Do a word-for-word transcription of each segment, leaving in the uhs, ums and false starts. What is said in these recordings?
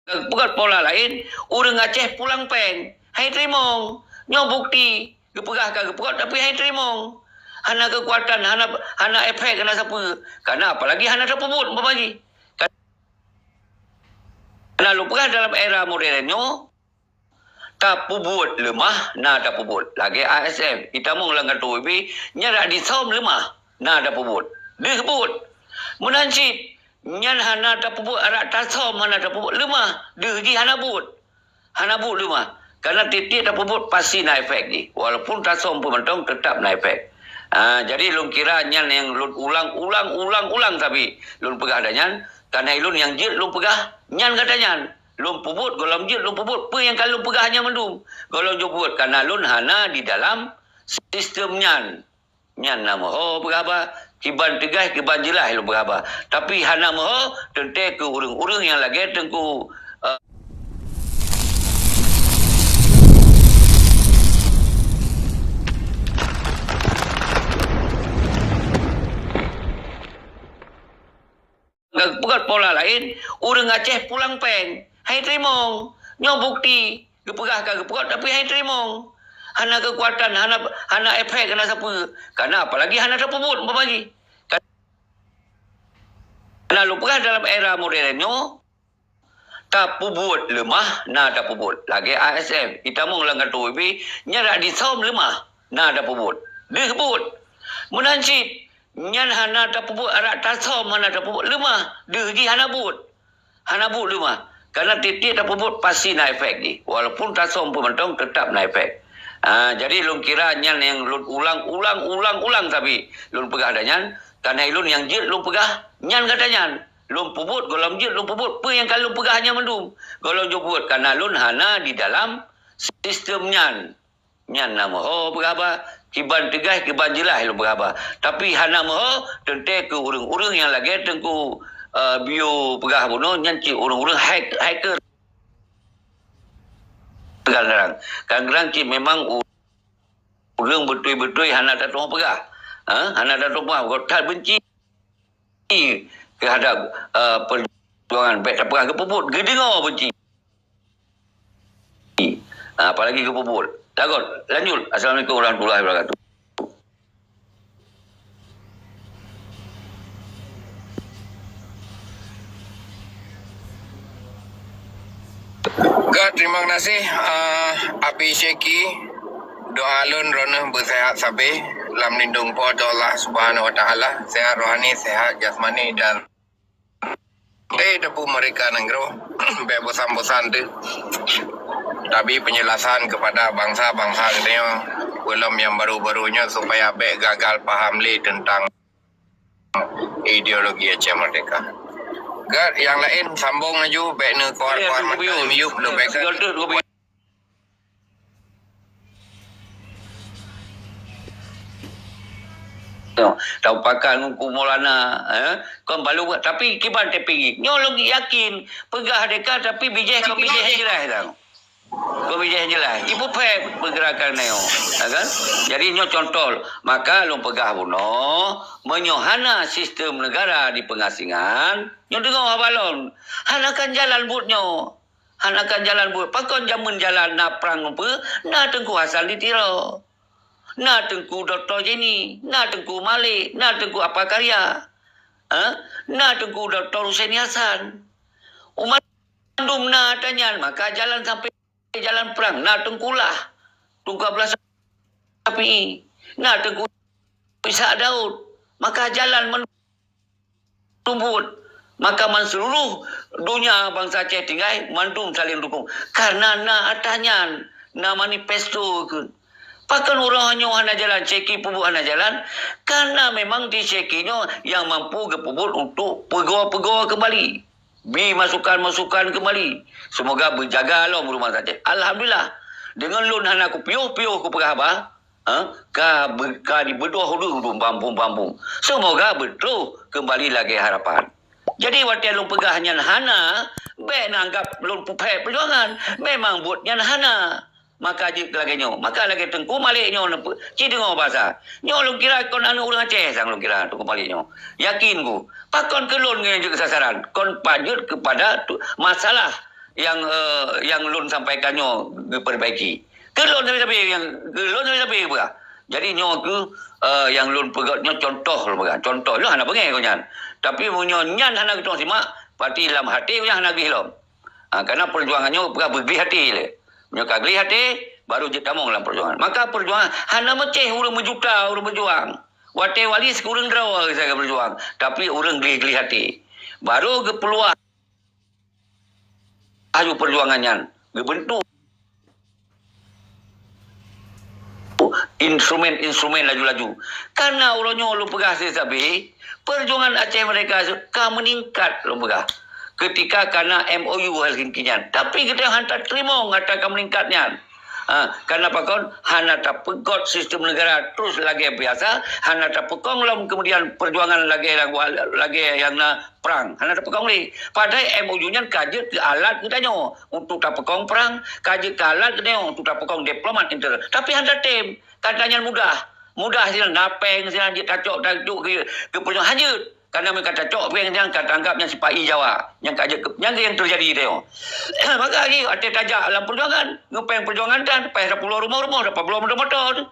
Ka geupeugöt pola laén, ureuëng Aceh pulang péng, hai teurimong. Nyoe bukti, geupeugah ka geupeugöt tapi hai teurimong. Hana keukuatan, hana, hana efek, hana sapeue. Karena apalagi hana tapeubuet, umpama jih. Karena lôn peugah dalam era modern nyoe, tapeubuet leumah, na tapeubuet. Lagée A S F, itamong lam kanto B B, nyan rak disöm leumah, na tapeubuet. Deuh buet. Meunan cit, nyan hana tapeubuet, arak tasöm hana tapeubuet, leumah, deuh jih hana buet. Hana buet leumah. Karena tieb-tieb tapeubuet pasti na efek jih. Walaupun tasöm pun mantong tetap na efek. Ah, jadi lôn kira nyan nyang lôn ulang, ulang, ulang, ulang tapi lôn peugah dah nyan. Karena lôn nyang jeuet lôn peugah nyan gata nyan. Lôn peubuet, gohlom jeuet lôn peubuet. Peue nyang ka lôn peugah nyan mandum gohlom jeuet buet. Karena lôn hana di dalam sistem nyan. Nyan na meuho peugah haba, kiban teugaih, kiban jeulaih lôn peugah haba. Tapi hana meuho teuntée keu ureuëng-ureuëng nyang lagée Teungku, eh, ka geupeugöt pola laén, ureuëng Aceh pulang péng, hai teurimong. Nyoe bukti, geupeugah ka geupeugöt tapi hai teurimong. Hana keukuatan, hana, hana efek, hana sapeue. Karena apalagi hana tapeubuet, umpama jih. Karena lôn peugah dalam era modern nyoe, tapeubuet leumah, na tapeubuet. Lagée A S F, itamong lam kanto B B, nyan rak disöm leumah, na tapeubuet. Deuh buet. Meunan cit, nyan hana tapeubuet, arak tasöm hana tapeubuet, leumah, deuh jih hana buet. Hana buet leumah. Karena tieb-tieb tapeubuet pasti na efek jih. Walaupun tasöm pun mantong tetap na efek. Ah, jadi lôn kira nyan nyang lôn ulang, ulang, ulang, ulang tapi lôn peugah dah nyan. Karena lôn nyang jeuet lôn peugah nyan gata nyan. Lôn peubuet, gohlom jeuet lôn peubuet. Peue nyang ka lôn peugah nyan mandum gohlom jeuet buet. Karena lôn hana di dalam sistem nyan. Nyan na meuho peugah haba, kiban teugaih, kiban jeulaih lôn peugah haba. Tapi hana meuho teuntée keu ureuëng-ureuëng nyang lagée Teungku, eh, Bio peugah bunoe, nyan cit ureuëng-ureuëng hack, hacker. Kadang-kadang, kadang-kadang cit memang u-, ureuëng beutôi-beutôi hana tatueng peugah. Ha? Hana tatueng peugah, that benci. Terhadap, eh, perjuangan, bék tapeugah geupeubuet, geudeungoe benci. Ah, apalagi geupeubuet. Lagot, lanjut. Assalamualaikum warahmatullahi wabarakatuh. Ka, terima kasih, ah, Abi Syeki. Doa lôn droeneuh beusehat sabe lam lindong Po teu Allah Subhanahu wa Taala, sehat rohani, sehat jasmani dan, eh, teupeu mereka nanggroe. Bék bosan-bosan teuh tabi penjelasan kepada bangsa-bangsa geutanyoe, peulom nyang baru-baru nyoe supaya bék gagal paham lé tentang ideologi Aceh Merdeka. Gét nyang laén sambong laju, bék neukoar-koar mata, miyup leubeh gét. Tau pakat ngon Maulana, eh? Kon balu, tapi kiban teupingi. Nyoe lôn yakin peugah deka, tapi bijéh kon bijéh jeulaih tang. Kon bijéh jeulaih. Ibu phe pergerakan nyoe, ya kan? Jadi nyoe contoh, maka lôn peugah bunoe, meunyoe hana sistem negara di pengasingan, nyoe deungoe haba lôn, hana kan jalan buet nyoe. Hana kan jalan buet. Pakon jameun jalan na prang peue, na Teungku Hasan di Tiro. Na Teungku Doktor Jenny, na Teungku Malik, na Teungku Apa Karya. Ha? Na Teungku Doktor Husaini Hasan. Umat mandum na tanyan, maka jalan sampai jalan prang. Na Teungku Lah, Teungku Abdullah Syafi'i, na Teungku Ishak Daud. Maka jalan mandum buet. Maka man seluruh dunia bansa Aceh tinggai mandum saling dukung. Karena na ata nyan, na manifesto keun. Pakon uroe nyoe hana jalan, Syeki peubuet hana jalan? Karena memang di Syeki nyoe yang mampu geupeubuet untuk peugoe-peugoe kembali. Bi masukan-masukan kembali. Semoga beujaga lom rumah sakit. Alhamdulillah. Deungon lôn hana kupiôh-piôh kupeugah haba, ha, ka be-, ka dibeudoh ureuëng tu pampung-pampung. Semoga beutôi kembali lagée harapan. Jadi watée lôn peugah nyan hana, bék neuanggap lôn peuphét peujuangan. Memang buet nyan hana. Maka jeuet lagée nyoe. Maka lagée Teungku Malik nyoe neupeu-, ci deungoe basa. Nyoe lôn kira kon aneuëk ureuëng Aceh sang lôn kira Teungku Malik nyoe. Yakin ku. Pakon keu lôn ngon jeuet sasaran. Kon pajoh kepada tu, masalah nyang, eh, nyang lôn sampaikan nyoe geupeurbaiki. Keu lôn sabe-sabe nyang, keu lôn sabe-sabe peugah. Jadi nyoe keuh, eh, nyang lôn peugah nyoe contoh lôn peugah. Contoh lôn hana beungéh gobnyan. Tapi meunyoe nyan hana geutueng simak, berarti lam até gobnyan hana gleh lom. Ha, karena perjuangan nyoe peugah beugleh até lé. Meunyoe ka gleh até, baru jeuet tamong lam perjuangan. Maka perjuangan hana meucéh ureuëng meujuta ureuëng berjuang. Watée wali sikureueng droe sagai berjuang, tapi ureuëng gleh-gleh até. Baru geupeuluah aju perjuangan nyan geubentuk instrumen-instrumen laju-laju. Karena uroe nyoe lôn peugah sabe-sabe, perjuangan Aceh Merdeka ka meningkat lôn peugah. Ketika kana M O U Helsinki nyan. Tapi kita hana teurimong ata ka meningkat nyan. Ha, karena pakon hana tapeugot sistem negara terus lagée biasa, hana tapeukong lom kemudian perjuangan lagée, lagée nyang na prang. Hana tapeukong lé. Padahai M O U nyan ka jeuet keu alat geutanyoe untuk tapeukong prang, ka jeuet keu alat geutanyoe untuk tapeukong diplomat inter. Tapi hana tem. Kata nyan mudah. Mudah sinan na péng sinan jeuet tacok tacok keu, keu perjuangan hana jeuet. Karena mereka tacok péng sinan ka tanggap nyan sipa-i Jawa. Nyang ka jeuet keu, nyang nyang terjadi tanyoe. Maka lagi até tajak lam perjuangan, ngeupéng perjuangan tan, péng sapuluh rumoh-rumoh dapat bloe moto-moto tu.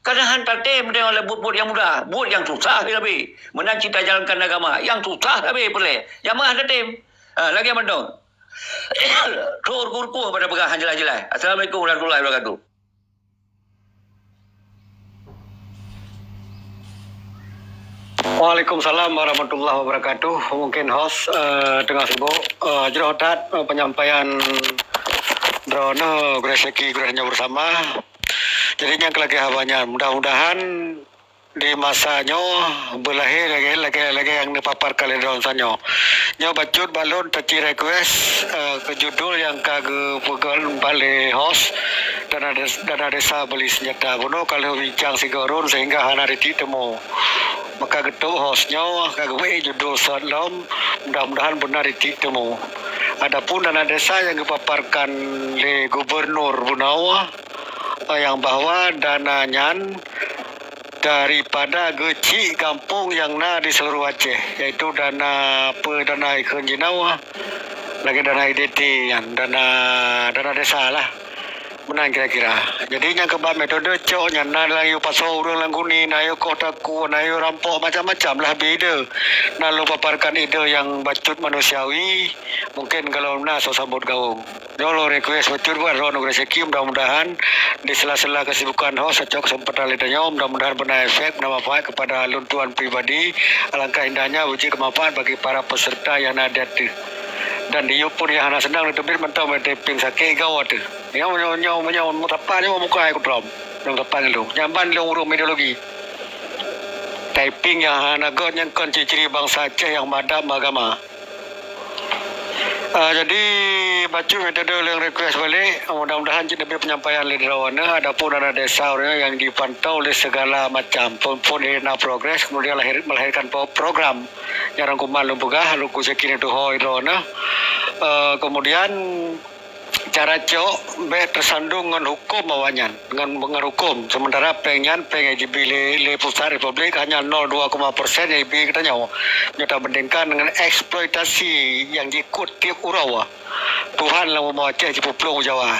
Kadang han tatem deh oleh buet-buet nyang mudah, buet nyang susah lagi. Meunan cit tajalankan agama, nyang susah lagi peureulée. Nyang meuah tatem. Ha, lagi mantong. Tur kurkuh pada peugah han jelas-jelas. Assalamualaikum warahmatullahi wabarakatuh. Waalaikumsalam warahmatullahi wabarakatuh. Mungkin host, eh, teungoh sibuk. Eh, jroh that, eh, penyampaian droeneuh gurée seki gurée nyoe bersama. Jadi nyang keu lagée haba nyan, mudah-mudahan di masa nyoe beulahé lagée, lagée, lagée nyang neupaparkan lé droeneuh nyoe. Nyoe bacut bak lôn taci request, eh, keu judul nyang ka geupeugah bak lé host, dana des-, dana desa beuli senjata. Bunoe ka lheueh bincang sigoe rhun sehingga hana riti teumu. Maka geutuk host nyoe ka geubri judul sot lom, mudah-mudahan beuna riti teumu. Adapun dana desa nyang geupaparkan lé gubernur bunoe, eh, nyang bahwa dana nyan daripada geuchik gampông nyang na di seluruh Aceh, yaitu dana, apa, dana ikheun jinoe, lagée dana I D T nyan, dana, dana desa lah. Meunan kira-kira. Jadi nyang keuba metode cok nyan na lam yue pasoe ureuëng lam guni, na yue koh takue, na yue rampok, macam-macam lah ide. Na lôn paparkan ide nyang bacut manusiawi, mungkin kalau na soe sambot gaung. Nyoe lôn request bacut buat droeneuh gurée seki, mudah-mudahan di sela-sela kesibukan host, tacok kesempatan lé tanyoe, mudah-mudahan beuna efek, beuna manfaat kepada lôn tuan pribadi, alangkah indahnya beucit keu manfaat bagi para peserta nyang na di ateueh. Dan di yue pun nyang hana seunang neuteubiet mantong bak typing sakét gawat teuh. Nyoe, nyoe, nyoe, nyoe, meusapat nyoe muka ai kudrom. Nyoe meusapat ngon lôn. Nyan ban lôn ureuëng ideologi. Typing nyang hana göt nyan kon ciri-ciri bansa Aceh nyang madab agama. Ah, jadi, bacut metode lôn request balik. Mudah-mudahan cit leubeh penyampaian lé droeneuh. Adapun dana desa ureuëng nyang dipantau lé segala macam. Phon-phon na progres, kemudian lahir, melahirkan po-, program. Nyang rangkuman lôn peugah, lôn keuseukiri tuho droeneuh. Eh, kemudian, cara cok bék teusandong ngon huköm awaknyan, ngon, ngon huköm. Sementara péng nyan, péng nyang jibi lé, lé pusat republik hanya nol dua koma persen nyang jibi geutanyoe. Nyoe tabandingkan dengan eksploitasi nyang jikot tieb uroe. Tuhan lam bumoe Aceh jipeuplueng Jawa.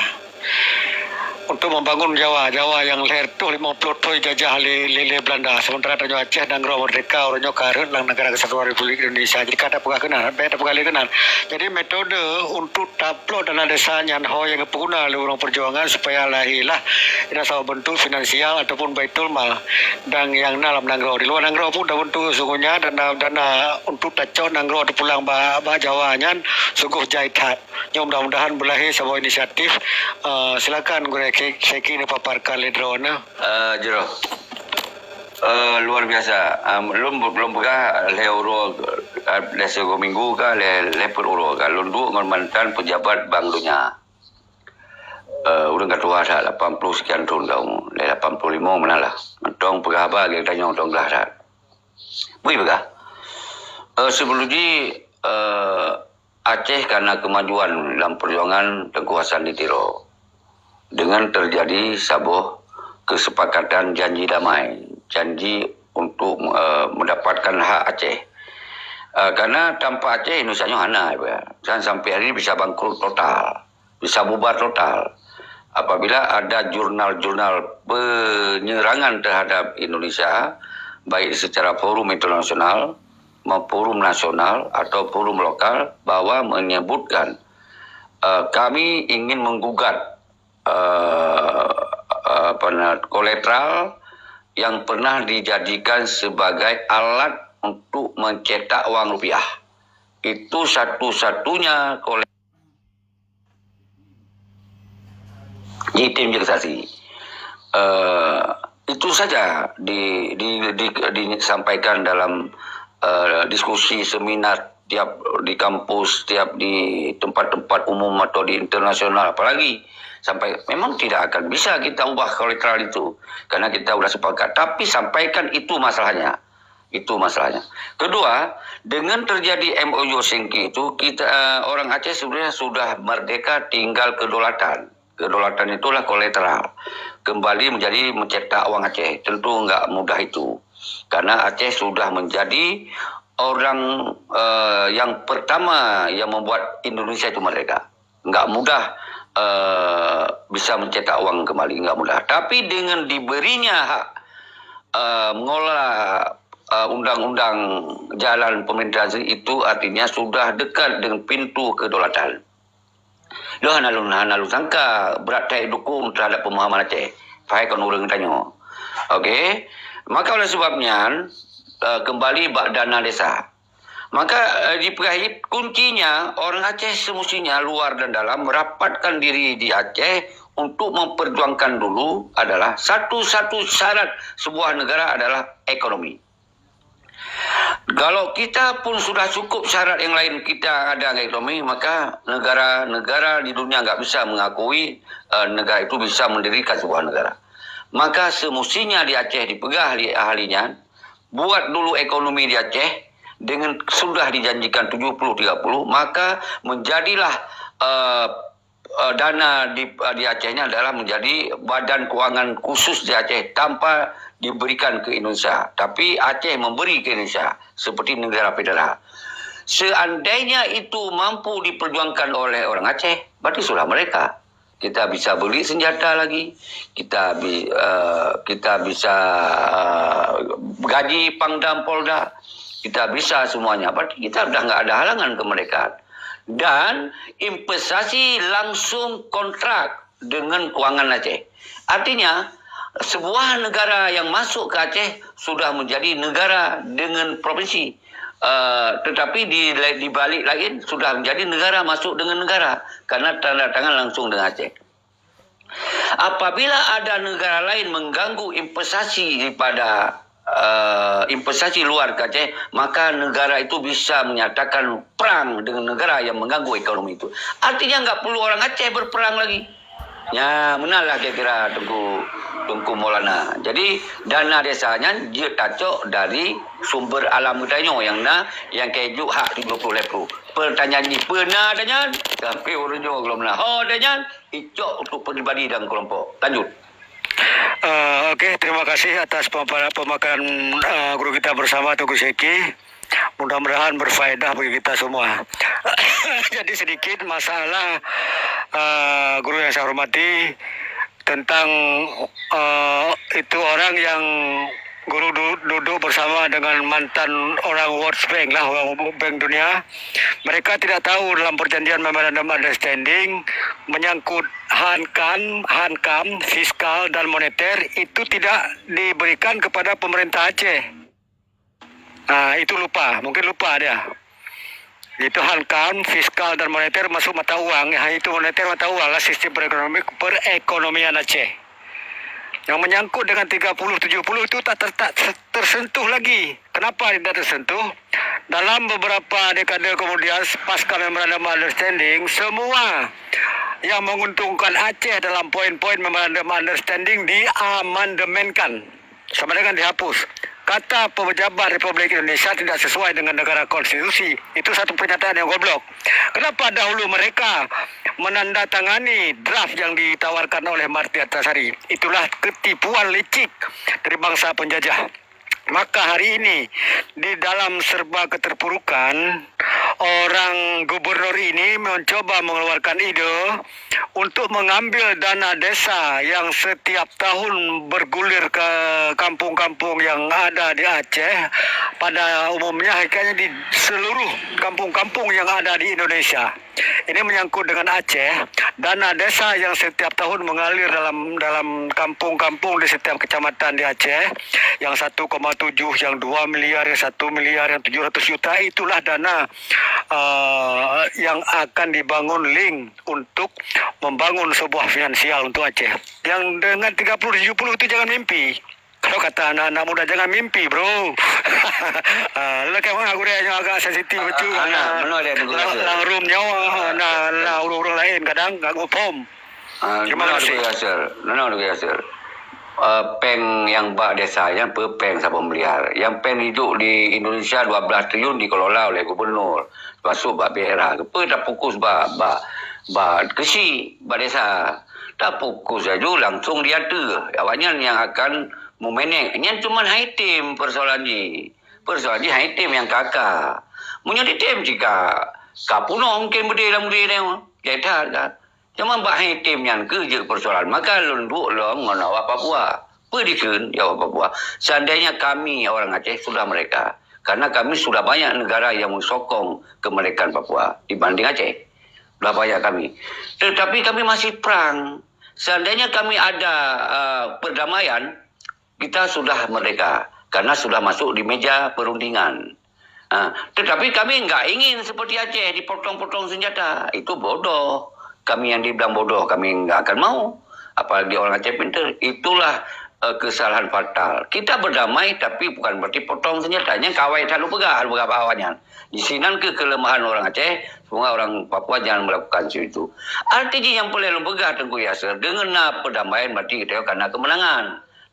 Untuk membangun Jawa, Jawa nyang lhèe reutôh limong ploh thôn jajah lé, lé, lé Belanda. Sementara tanyoe Aceh nanggroe merdeka, uroe nyoe ka rhot lam negara kesatuan Republik Indonesia. Jadi ka tapeugah keunan, bèk tapeugah lé keunan. Jadi metode untuk taplok dana desa nyan ho nyang geupeuguna lé ureueng perjuangan supaya lahé lah ina saboh bentuk finansial ataupun baitul mal dan nyang na lam nanggroe. Di luwa nanggroe pun tabentuk sungguhnya dana, dana untuk tacok nanggroe teupulang bak, bak Jawa nyan sungguh jai that. Nyoe mudah-mudahan beulahé saboh inisiatif, eh, silakan gurèe Seki neupaparkan lé droeneuh. Eh, jroh. Eh, luar biasa. Em, lôn, lôn peugah lhèe uroe, eh, lhèe sigoe minggu kah, lhèe, lhèe peuet uroe kah. Lôn duek ngon mantan pejabat Bank Donya. Eh, ureueng ka tuha that, lapan puluh sekian thon ka umu. Lhèe lapan puluh lima meunan lah. Mantong peugah haba lagèe geutanyoe mantong glah that. Bui peugah. Eh, sebelum jih, eh, Aceh ka na keumajuan lam peujuangan Teungku Hasan di Tiro dengan terjadi saboh kesepakatan janji damai, janji untuk, eh, mendapatkan hak Aceh. Uh, karena tanpa Aceh Indonesia nyoe hana, ya. Dan sampai hari ini bisa bangkrut total, bisa bubar total. Apabila ada jurnal-jurnal penyerangan terhadap Indonesia, baik secara forum internasional, forum nasional atau forum lokal, bahwa menyebutkan, uh, kami ingin menggugat uh, apa nama, kolateral yang pernah dijadikan sebagai alat untuk mencetak wang rupiah. Itu satu-satunya kolateral. Item je saksi. Uh, itu saja di, di, di, disampaikan dalam uh, diskusi, seminar, tiap di kampus, tiap di tempat-tempat umum atau di internasional, apalagi sampai, memang tidak akan bisa kita ubah kolateral itu karena kita sudah sepakat. Tapi sampaikan itu masalahnya. Itu masalahnya. Kedua, dengan terjadi M O U Helsinki itu, kita, eh, orang Aceh sebenarnya sudah merdeka, tinggal kedaulatan. Kedaulatan itulah kolateral. Kembali menjadi mencetak wang Aceh. Tentu enggak mudah itu. Karena Aceh sudah menjadi orang, eh, yang pertama yang membuat Indonesia itu merdeka. Enggak mudah, eh, bisa mencetak wang kembali, enggak mudah. Tapi dengan diberinya hak, eh, mengelola, eh, undang-undang jalan pemerintahan itu, artinya sudah dekat dengan pintu kedaulatan. Lôn hana lôn, hana lôn sangka brat that dukung terhadap pemahaman Aceh. Padahai kon ureueng tanyoe. Okey. Maka oleh sebab nyan, eh, kembali bak dana desa. Maka, eh, dipeugah kuncinya, orang Aceh semestinya luar dan dalam merapatkan diri di Aceh untuk memperjuangkan dulu adalah satu-satu syarat sebuah negara adalah ekonomi. Kalau kita pun sudah cukup syarat yang lain kita ada ekonomi, maka negara-negara di dunia enggak bisa mengakui, eh, negara itu bisa mendirikan sebuah negara. Maka semestinya di Aceh dipeugah ahli-ahli nyan, buat dulu ekonomi di Aceh dengan sudah dijanjikan tujuh puluh tiga puluh, maka menjadilah, eh, eh, dana di, eh, di Aceh ni adalah menjadi badan kewangan khusus di Aceh tanpa diberikan ke Indonesia. Tapi Aceh memberi ke Indonesia seperti negara federal. Seandainya itu mampu diperjuangkan oleh orang Aceh, berarti sudah merdeka. Kita bisa beli senjata lagi, kita bi-, eh, kita bisa, eh, gaji Pangdam Polda, kita bisa semuanya. Berarti kita dah enggak ada halangan kemerdekaan. Dan investasi langsung kontrak dengan kewangan Aceh. Artinya, sebuah negara yang masuk ke Aceh sudah menjadi negara dengan provinsi. Eh, tetapi di, di balik lain sudah menjadi negara masuk dengan negara karena tanda tangan langsung dengan Aceh. Apabila ada negara lain mengganggu investasi daripada, eh, investasi luar ke Aceh, maka negara itu bisa menyatakan perang dengan negara yang mengganggu ekonomi itu. Artinya enggak perlu orang Aceh berperang lagi. Ya, meunan lah kira-kira Teungku, Teungku Maulana. Jadi, dana desa nyan jeuet tacok dari sumber alam geutanyoe nyang na, nyang ka ijok hak tujoh ploh lhèe ploh. Pertanyaan jih, peue na dana nyan? Sampai ureueng nyoe gohlom na. Ho dana nyan, icok untuk pribadi dan kelompok. Lanjut. Eh, okey, terima kasih atas pemaparan, pemaparan, eh, guru kita bersama, Teungku Syeki. Mudah-mudahan berfaedah bagi kita semua. Jadi sedikit masalah, eh, guru yang saya hormati, tentang, eh, itu orang yang guru du-, duduk bersama dengan mantan orang World Bank lah, orang Bank Dunia. Mereka tidak tahu dalam perjanjian Memorandum Understanding menyangkut HANKAM, HANKAM, fiskal dan moneter itu tidak diberikan kepada pemerintah Aceh. Ah, itu lupa, mungkin lupa dia. Itu HANKAM, fiskal dan moneter masuk mata uang. Ha, itu moneter mata uang lah sistem perekonomi-, perekonomian Aceh. Yang menyangkut dengan tiga puluh tujuh puluh itu tak ter-, tak ter-, tersentuh lagi. Kenapa tidak tersentuh? Dalam beberapa dekade kemudian, pasca Memorandum Understanding, semua yang menguntungkan Aceh dalam poin-poin Memorandum Understanding diamandemenkan. Sama dengan dihapus. Kata pejabat Republik Indonesia tidak sesuai dengan negara konstitusi. Itu satu pernyataan yang goblok. Kenapa dahulu mereka menandatangani draft yang ditawarkan oleh Marty Antasari? Itulah ketipuan licik dari bangsa penjajah. Maka hari ini, di dalam serba keterpurukan, orang gubernur ini mencoba mengeluarkan ide untuk mengambil dana desa yang setiap tahun bergulir ke kampung-kampung yang ada di Aceh. Pada umumnya, hakikatnya di seluruh kampung-kampung yang ada di Indonesia. Ini menyangkut dengan Aceh, dana desa yang setiap tahun mengalir dalam, dalam kampung-kampung di setiap kecamatan di Aceh, yang satu koma tujuh, yang dua miliar, yang satu miliar, yang tujuh ratus juta, itulah dana, eh, yang akan dibangun link untuk membangun sebuah finansial untuk Aceh. Yang dengan tiga puluh tujuh puluh itu jangan mimpi. Kalau kata anak-anak muda, jangan mimpi, bro. Ah, lagèe mana gurèe nyoe agak sensitif bacut. Ah, ah, meunoe deh, meunoe deh. Lam room nyoe, ah, na, na ureueng-ureueng laén kadang gak ngupom. Ah, terima kasih. Meunoe deh, Yasir. Meunoe deh, Yasir. Ah, péng nyang bak desa nyan peue péng saboh miliar. Nyang péng hidup di Indonesia dua belas triliun dikelola oleh gubernur, termasuk bak B R A. Peue tafokus bak, bak, bak keusi, bak desa. Tafokus laju langsung di ateueh. Awaknyan nyang akan memanage. Nyan cuma hai tem persoalan jih. Persoalan jih hai tem nyang ka-ka. Meunyoe di tem cit ka, ka punoh mungken beudé lam beudé nyoe. Jai that ka. Cuma bak hai tem nyan keuh jeuet persoalan. Maka lôn duek lom ngon awak Papua. Peue dikheun, ya awak Papua? Seandainya kami orang Aceh sudah merdeka. Karena kami sudah banyak negara yang menyokong kemerdekaan Papua dibanding Aceh. Sudah banyak kami. Tetapi kami masih perang. Seandainya kami ada, uh, perdamaian, kita sudah merdeka karena sudah masuk di meja perundingan. Ha, tetapi kami enggak ingin seperti Aceh dipotong-potong senjata. Itu bodoh. Kami yang dibilang bodoh, kami enggak akan mau. Apalagi orang Aceh pintar. Itulah, eh, kesalahan fatal. Kita berdamai tapi bukan berarti potong senjata. Nyan kawai that lôn peugah, lôn peugah bak awaknyan. Di sinan keuh kelemahan orang Aceh, semoga orang Papua jangan melakukan situ. Arti jih nyang peureulèe lôn peugah Teungku Yasir, deungon na perdamaian berarti kita akan na kemenangan.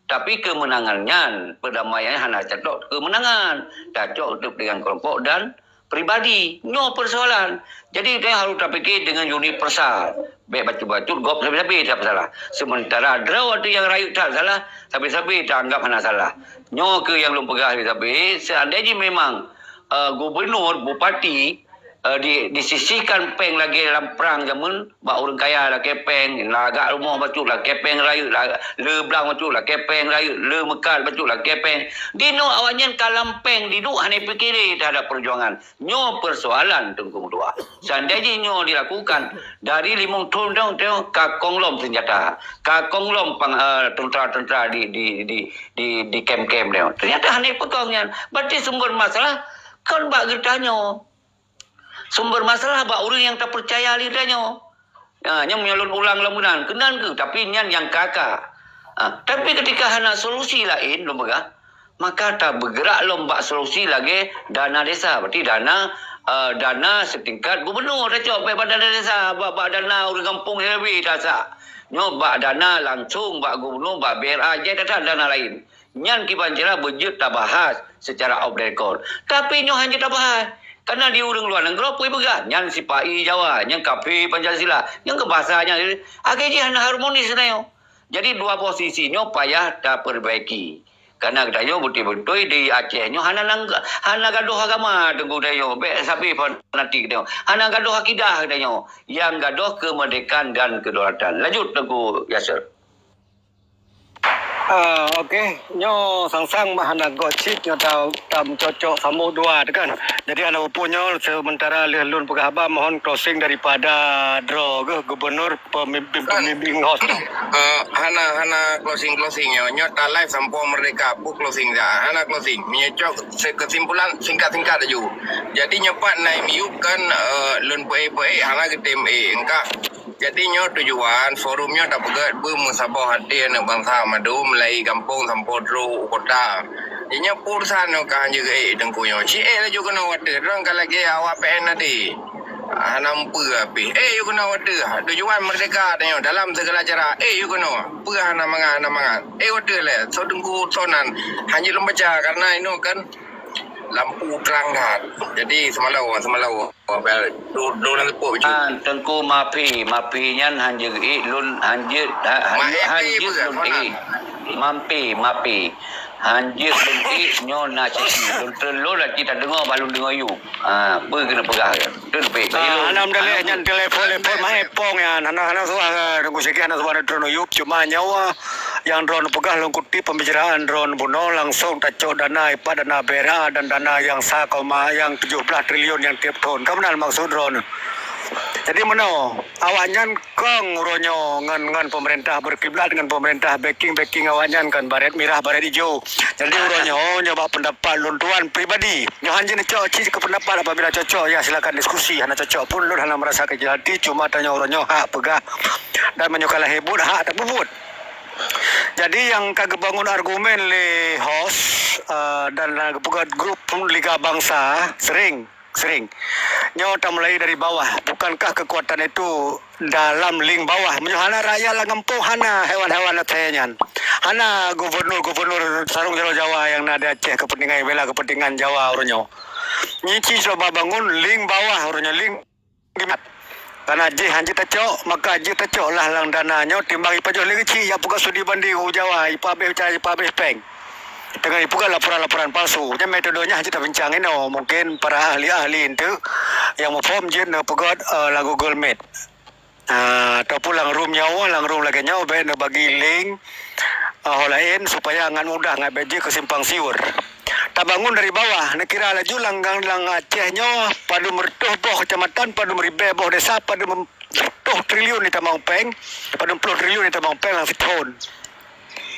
Tapi kemenangan nyan, perdamaian hana cocok kemenangan. Cocok untuk dengan kelompok dan pribadi. Nyoe persoalan. Jadi, kita harus tapikir dengan universal. Bèk bacut-bacut gob sabe-sabe that salah. Sementara droe tu nyang rayeuk that salah, sabe-sabe taanggap hana salah. Nyoe keuh nyang lôn peugah sabe-sabe, seandai jih memang, eh, gubernur, bupati, eh, di, disisihkan péng lagèe lam prang jameun, bak ureueng kaya lakèe péng, lagak rumoh bacut lakèe péng rayeuk, la-, le blang bacut lakèe péng rayeuk, le meukat bacut lakèe péng. Dinoe awaknyan ka lam péng diduek hana piké lé terhadap perjuangan. Nyoe persoalan Teungku meutuah. Seandai jih nyoe dilakukan dari limong thon dong, dong ka kong lom senjata, ka kong lom pang-, eh, tentera-tentera di, di, di, di, di kem-kem dong. Ternyata hana peukong nyan. Berarti sumber masalah kon bak geutanyoe. Sumber masalah bak ureueng nyang tapeucaya lé tanyoe. Ha, nyan meunyoe lôn ulang lom keunan, keunan keuh, tapi nyan nyang ka-ka. Ha, tapi ketika hana solusi laén lôn peugah, maka tabeugerak lom bak solusi lagèe dana desa. Berarti dana, eh, dana setingkat gubernur tacok bak dana desa, bak, bak dana ureueng gampông sabe tasak. Nyoe bak dana langsung bak gubernur, bak B R A, jai that dana laén. Nyan kiban cara beujeuet tabahas secara off the record. Tapi nyoe hana tabahas. Karena di ureueng luwa nanggroe peue peugah, nyan sipa-i Jawa, nyan kafé Pancasila, nyan keu bahasa nyan. Akhé jih hana harmonis nyoe. Jadi dua boh sisi nyoe payah tapeurbaiki. Karena geutanyoe beutôi-beutôi di Aceh nyoe hana nang-, hana gadôh agama Teungku geutanyoe. Bèk sabe fanatik geutanyoe. Hana gadôh akidah geutanyoe. Nyang gadôh keumeurdekaan dan kedaulatan. Lanjut Teungku Yasir. Ah, okey. Nyoe sang-sang mak hana göt cit nyoe ta-, tameucocok sambung dua tu kan. Jadi hana peue nyoe sementara lheueh lôn peugah haba mohon closing daripada droe geuh gubernur pemimpin, pemimpin host. Ah, hana, hana closing, closing nyoe. Nyoe ta live sampoe merdeka, peue closing dah. Hana closing. Meunyoe cok se-, kesimpulan singkat-singkat laju. Jadi nyoe pat na miyup kan, eh, lôn peuék-peuék hana geutem ék engkah. Jadi nyoe tujuan forum nyoe tapeugöt beumeusaboh até aneuk bansa mandum mulai gampông sampoe trok u kota. Nyoe peue urusan nyoe ka hanjeuet ék Teungku nyoe. Ci ék laju keunoe watèe, droe ka lagèe awak P N tadi. Hana meupeue pih. Ék yue keunoe watèe. Tujuan merdeka tanyoe dalam segala cara. Ék yue keunoe. Peue hana mangat, hana mangat. Ék watèe lé. Soe Teungku soe nan. Hanjeuet lôn baca karena inoe kan lampu trang that. Jadi seumalao, seumalao. Ah, Teungku mapi, mapi nyan hanjeuet ék lôn, hanjeuet, ha, hanjeuet lôn ék. Mapi, mapi. Hanjeuet lôn ék nyoe na cit lôn teulon lagi tadeungoe bak lôn deungoe yum. Ha, peue keuneuk peugah nyan? Teupeue. Ah, hana meudaléh nyan telepon-telepon maé pong nyan. Hana, hana suah, eh, Teungku Syekh, hana suah droeneuh yum. Cuma nyoe nyang droeneuh peugah lôn kutip pembicaraan droeneuh bunoe langsung tacok dana ipat dana B R A dan dana nyang sa koma nyang tujoh blaih triliun nyang tiep thon. Ka meunan maksud droeneuh. Jadi meunoe, awaknyan kong uroe nyoe ngon, ngon pemerintah berkiblat, ngon pemerintah backing-backing awaknyan kan, baret mirah, baret ijo. Jadi uroe nyoe, nyoe bak pendapat lôn tuan pribadi. Nyoe hanjeuet neucok cit keu pendapat, apabila cocok, ya silakan diskusi. Hana cocok pun lôn hana merasa kecil hati, cuma tanyoe uroe nyoe hak peugah dan meunyoe ka lahé buet, hak tapeubuet. Jadi nyang ka geubangun argumen lé host, eh, dan geupeugah grup Liga Bangsa sering Sering. Nyoe tamulai dari bawah. Bukankah kekuatan itu dalam link bawah? Meunyoe hana rakyat lam gampông, hana hewan-hewan asai nyan. Hana gubernur-gubernur sarong jaroe Jawa nyang na di Aceh kepentingan, bela kepentingan Jawa uroe nyoe. Nyoe cit cuba bangun link bawah uroe nyoe, link gimat. Karena jih hanjeuet tacok, maka jeuet tacok lah lam dana nyoe timbang ipajoh lé keuchik, ya peugah studi banding u Jawa, ipabéh cara ipabéh péng. Teungoh ipeugah laporan-laporan palsu. Nyan metode nyan hana tabincang inoe. Mungkin para ahli-ahli enteuk nyang muphom jeuet neupeugöt, eh, lam Google Meet. Ah, ataupun lam room nyoe, lam room lagèe nyoe, bèk neubagi link, eh, ho laén supaya ngat mudah, ngat bèk jeuet keu simpang siur. Tabangun dari bawah, neukira laju lam, lam Aceh nyoe, padum reutôh boh kecamatan, padum ribèe boh desa, padum reutôh triliun itamong péng, padum ploh triliun itamong péng lam sithon.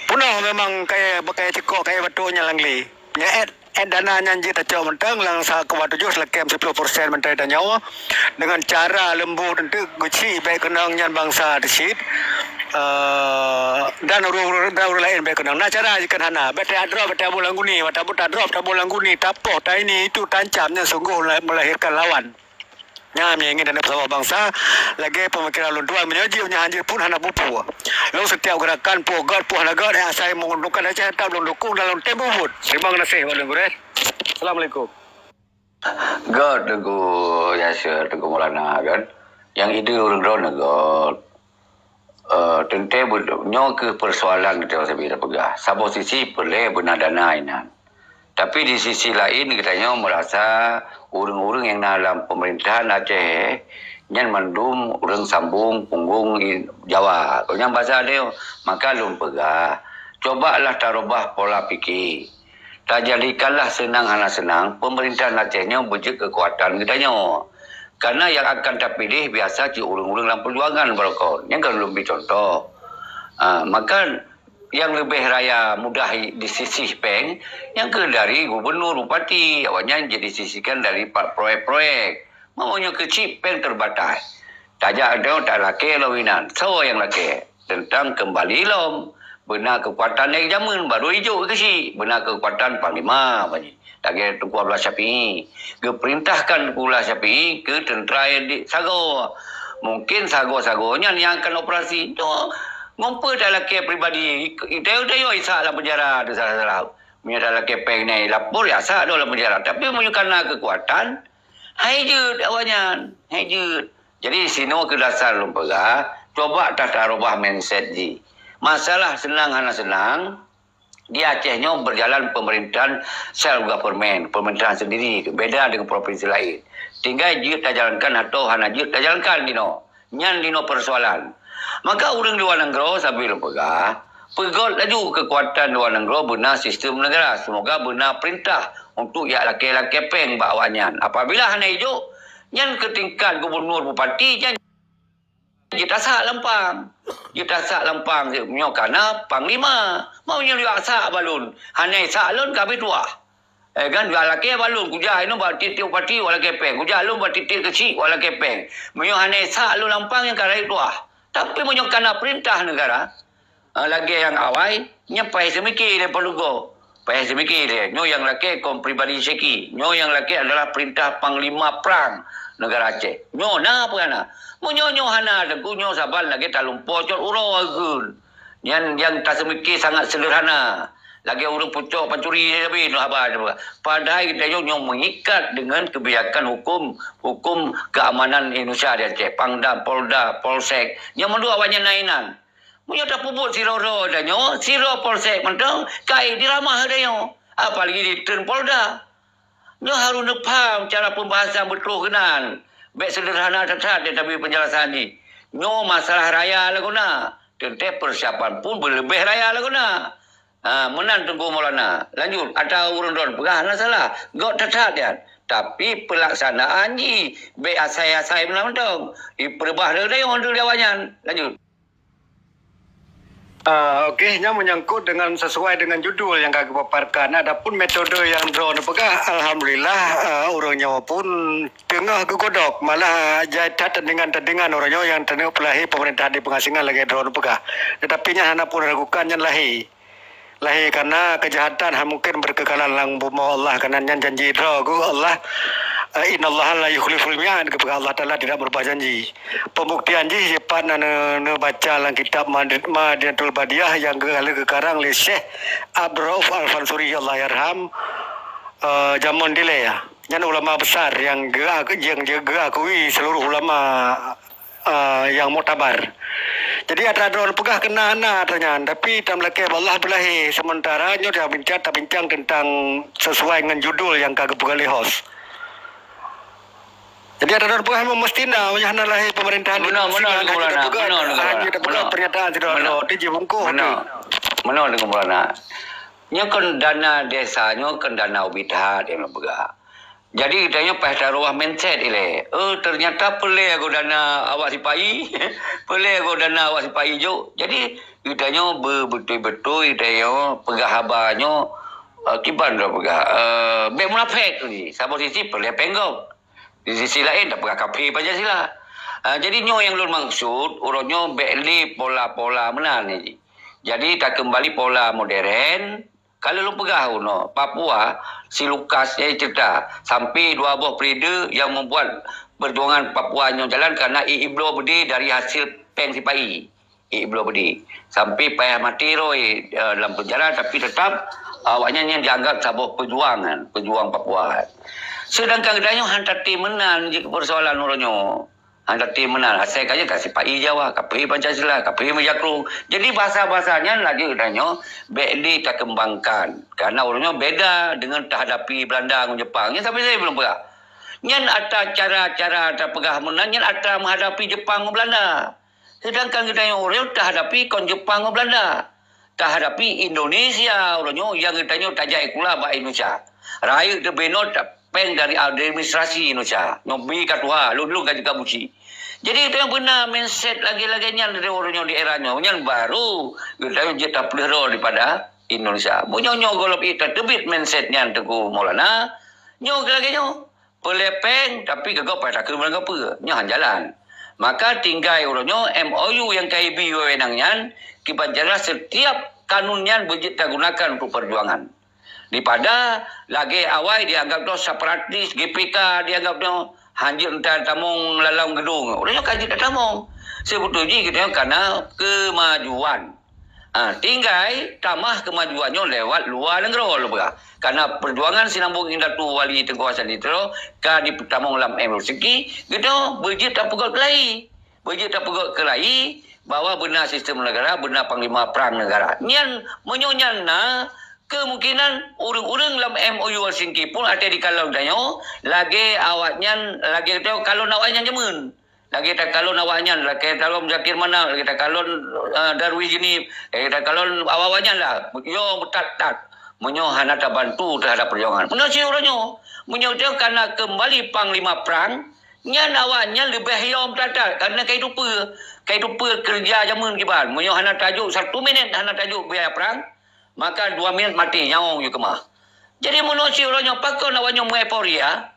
Peunoh memang kayèe, kayèe cukôp, kayèe bateue nyan lam glé. Nyan èt, èt dana nyan jeuet tacok mantong lam sa koma tujoh seulakèe siplôh persen mantong tanyoe. Deungon cara leumbot enteuk geuchik bèk keunong nyan bansa teuh cit. Eh, dan ureueng, dan ureueng laén bèk keunong. Na cara jih kan hana. Bèk tadrop, bèk taboh lam guni. Watèe taboh, tadrop, taboh lam guni. Tapoh, taini, itu tancam nyan sunggoh melahirkan lawan. Nyan nyang ingin dan peusaboh bansa, lagèe peumikiran lôn tuan, meunyoe jih nyan hanjeuet pun hana peue-peue. Lôn setiap gerakan, peue göt, peue hana göt, nyang asai menguntungkan Aceh, tetap lôn dukung dan lôn tem peubuet. Terima kasih, Wan Gurèe. Assalamualaikum. Göt Teungku Yasir, Teungku Maulana, kan? Nyang ide ureueng droeneuh göt. Eh, teuntèe nyoe keuh persoalan nyang sabe tapeugah. Saboh sisi peureulèe beuna dana inan. Tapi di sisi laén geutanyoe meurasa ureueng-ureueng nyang na lam pemerintahan Aceh nyan mandum ureueng sambong punggong i-, Jawa. Kon nyan basa nyoe, maka lôn peugah, cobalah tarubah pola pikir. Tajadikanlah seunang hana seunang, pemerintahan Aceh nyoe beujeuet keukuatan geutanyoe. Karena nyang akan tapiléh biasa cit ureueng-ureueng lam peujuangan barokon. Nyan kan lôn bri contoh. Ah, maka nyang leubeh raya mudah disisih péng, nyan keuh dari gubernur, bupati. Awaknyan jidisisihkan dari proyek-proyek. Meunyoe keuchik péng terbatas. Tajak nyoe talakèe lom inan. Soe nyang lakèe? Teuntang keumbali lom. Beuna keukuatan nyang jameun, baru ijok keuchik. Beuna keukuatan panglima, umpama nyoe. Lagèe Teungku Abdullah Syafi'i. Geupeurintahkan Teungku Abdullah Syafi'i keu teuntra nyang di sagoe. Mungkin sagoe-sagoe nyan nyang akan operasi. Nyoe ngon peue talakèe pribadi. Itayo-tayo isak lam penjara, salah-salah. Meunyoe talakèe péng nyan ilapor, ya sak dong lam penjara. Tapi meunyoe ka na keukuatan, hai jeuet awaknyan. Hai jeuet. Jadi, sinoe keuh dasar lôn peugah, coba ta-, tarubah mindset jih. Masalah seunang hana seunang, di Aceh nyoe berjalan pemerintahan self government, pemerintahan sendiri, beda dengan provinsi lain. Tinggai jeuet tajalankan atau hana jeuet tajalankan dinoe. Nyan dinoe persoalan. Maka ureueng luwa nanggroe sabe lôn peugah, peugöt laju keukuatan luwa nanggroe beuna sistem negara. Semoga beuna peurintah untuk jak lakèe-lakèe péng bak awaknyan. Apabila hana ijok, nyan keu tingkat gubernur, bupati, nyan jeuet tasak lam pang. Jeuet tasak lam pang nyoe kana panglima. Meunyoe jak sak bak lôn, hana sak lôn ka habéh tuah. Eh kan, jak lakèe bak lôn, kujak inoe bak tiep-tiep bupati, wak lakèe péng. Kujak lôn bak tiep-tiep keuchik, wak lakèe péng. Meunyoe hana sak lôn lam pang, nyan ka rayeuk tuah. Tapi meunyoe kana peurintah negara, Ah, lagèe nyang awai, nyan payah seumiké lé Palugo. Payah seumiké lé. Nyoe nyang lakèe kon pribadi Syeki. Nyoe nyang lakèe adalah peurintah panglima prang negara Aceh. Nyoe na peue hana? Meunyoe nyoe hana, Teungku, nyoe saban lagèe talumpo cot uroe geukheun. Nyan nyang taseumiké sangat sederhana. Lagèe ureueng pucok pancuri sabe nyoe haba nyoe. Padahai geutanyoe nyoe mengikat dengan kebijakan hukum, hukum keamanan Indonesia di Aceh. Pangdam, Polda, Polsek. Nyang mandum awaknyan na inan. Meunyoe tapeubuet sidroe-droe tanyoe, sidroe polsek mantong ka ék diramah tanyoe, apalagi ditreun Polda. Nyoe harôh neupham cara peubahasan beutôi keunan. Bék seudeurhana that-that tabi peunjelasan jih. Nyoe masalah raya lagoena, teuntée peusiapan pun beuleubeh raya lagoena. Ha, meunan Teungku Maulana. Lanjut, ata ureuëng droen peugah hana salah. Gok that-that nyan. Tapi peulaksanaan jih bék asai-asai meunan mantong. Ipeurubah lé dayong dulu awaknyan. Lanjut. Ah, okey, nyan menyangkut dengan sesuai dengan judul yang ka geupaparkan. Adapun metode yang droe neupeugah, alhamdulillah, ah, ureuëng nyoe pun teungoh geugodok, malah jai that tandingan-tandingan ureuëng nyoe nyang teungoh peulahé pemerintahan di pengasingan lagée droe neupeugah. Tetapi nyan hana pun ragukan nyan lahé. Lahé karena kejahatan hana mungkin berkekalan lam bumoe Allah, karena nyan janji droe geuh Allah, eh, "Innallaha la yukhliful mi'ad," geupeugah Allah Taala tidak berubah janji. Pembuktian jih sipat na neu-, neubaca lam kitab Mad-, Madinatul Badiah nyang geu-, geukarang lé Syekh Abdul Rauf Al-Fansuri, Allahyarham, eh, jameun dilée. Nyan ulama besar nyang geu-, nyang geuakui seluruh ulama, eh, nyang muktabar. Jadi atra droe neupeugah keunan na atra nyan, tapi tameulakée bak Allah beulahé, sementara nyoe tabincang, tabincang tentang sesuai ngon judul nyang ka geupeugah lé host. Jadi atra droe neupeugah memang mesti na, meunyoe hana lahé pemerintahan di pengasingan, hanya tapeugah, hanya tapeugah pernyataan sidroe-droe, tu jibungkôh tu. Meunoe, Teungku Maulana. Nyoe kon dana desa, nyoe kon dana ubit that nyang neupeugah. Jadi geutanyoe paih taroh mindset ilée. Oh, ternyata peulée agoe dana awak sipa-i. Peulée agoe dana awak sipa-i jok. Jadi geutanyoe beubeutôi-beutôi geutanyoe peugah haba nyoe, eh, kiban droe peugah, eh, bék munafék tu jih. Saboh sisi peulée péng gob. Di sisi laén tapeugah kafé Pancasila. Eh, jadi nyoe nyang lôn maksud, uroe nyoe bék lé pola-pola meunan jih. Jadi takeumbali pola modern, Ka lôn peugah unoe, Papua, si Lukas nyang cerita, sampai dua boh periode yang membuat perjuangan Papua nyoe jalan karena ibloe beudé dari hasil péng sipa-i. Ibloe beudé. Sampai payah maté roh, eh, dalam penjara, tapi tetap awaknyan nyang dianggap saboh pejuang, pejuang Papua. Sedangkan geutanyoe han taté meunan jih persoalan uroe nyoe. Hana taté meunan, asai ka nyan ka sipa-i Jawa, kafé Pancasila, kafé meujakrong. Jadi, bahasa-bahasa nyan lagée geutanyoe bék lé takeumbangkan. Karena ureuëng nyoe beda dengan tahadapi Belanda ngon Jepang. Nyan sabe-sabe belom peugah. Nyan atra cara-cara tapeugah meunan, nyan atra meuhadapi Jepang ngon Belanda. Sedangkan geutanyoe ureuëng nyoe tahadapi kon Jepang ngon Belanda. Tahadapi Indonesia uroe nyoe nyang geutanyoe tajak sikula bak Indonesia. Rayeuk teubenoe péng dari administrasi Indonesia. Nyoe bi ka tuha, lôn-lôn ka jeuet ka buci. Jadi, geutanyoe beuna mindset lagée-lagée nyan dari uroe nyoe di era nyoe. Nyan baru geutanyoe jeuet tapeuleueh droe daripada Indonesia. Meunyoe nyoe gohlom ék tateubiet mindset nyan Teungku Maulana, nyoe lagée nyoe. Peulée péng, tapi geugob pada takheun barang kapeue. Nyoe han jalan. Maka tinggai uroe nyoe M O U nyang ka ibi wewenang nyan, kiban cara setiap kanun nyan beujeuet tagunakan untuk perjuangan. Daripada lagée awai dianggap nyoe separatis, G P K dianggap nyoe, hanjeuet tamong lam geudong. Uroe nyoe ka jeuet tamong. Seubeutôi jih geutanyoe kana keumajuan. Ha, tinggai tamah keumajuan nyoe lewat luwa nanggroe lôn peugah. Karena perjuangan sinambong indatu wali Teungku Hasan Tiro ka jipeutamong lam M U Helsinki, geutanyoe beujeuet tapeugöt keulayi. Beujeuet tapeugöt keulayi bahwa beuna sistem negara, beuna panglima perang negara. Nyan, meunyoe nyan na, kemungkinan ureuëng-ureuëng lam M O U Helsinki pun até jikalon tanyoe, lagée awaknyan, lagée tanyoe kalon awaknyan jameun. Lagée takalon awaknyan, lagée takalon Muzakir Manaf, lagée takalon, eh, Darwis Jeunieb, lagée takalon awak-awaknyan lah. Yo meutat-tat. Meunyoe hana tabantu teuhadap peujuangan. Meunyoe si uroe nyoe, meunyoe tanyoe kana keumbali panglima prang, nyan awaknyan leubeh yo meutat-tat. Karena kai tupeue, kai tupeue keureuja jameun kiban. Meunyoe hana tajok satu minét, hana tajok biaya prang, maka dua minét maté nyawöng jih keumah. Jadi meunyoe si uroe nyoe pakon awaknyan meueuforia,